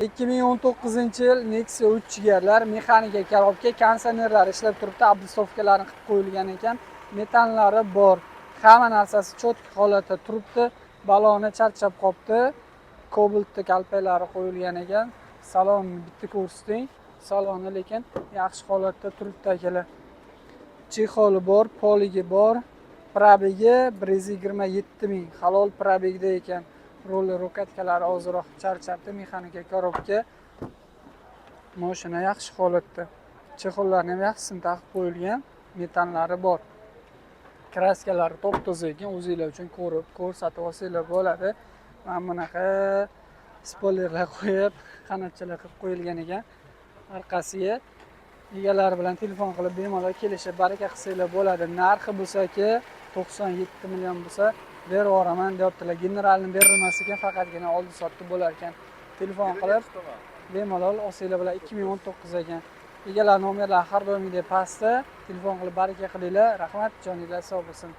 2019-yil Nexia 3 jigarlar, mexanika коробка, konditsionerlar ishlab turibdi, облицовка lari qilib qo'yilgan ekan, metanlari bor, hamma narsasi чётко holatda turibdi. Baloni charchab qolibdi, Kobaltni kalpaklari qo'yilgan ekan. Salonni bitta ko'rsating, saloni lekin yaxshi holatda turibdi, akalar. Чехол i bor, полик i bor, пробег i 127 000, halol пробег da ekan. Ruli, рукоятка lari ozroq charchabdi, mexanika коробка, moshina yaxshi holatda. Чехол larni ham yaxshisini taqib qo'yilgan, metanlari bor. Краска lari top toza ekan, o'zinglar uchun ko'rib, ko'rsatib olsanglar bo'ladi. Mana bunaqa spoilerlar qo'yib, qanotchalar qilib qo'yilgan ekan orqasiga. Egalari bilan telefon qilib, bemalol kelishib, baraka qilsanglar bo'ladi. Narxi bo'lsaki, 97 million bo'lsa, berib yuboraman deyaptilar. Генеральный berilmas ekan, faqatgina oldi sotdi bo'lar ekan. Telefon qilib, bemalol olsanglar bo'ladi. 2019 ekan. Egalar nomerlari har doimgidek pastda. Telefon qilib baraka qilinglar. Rahmat, joninglar sog' bo'lsin.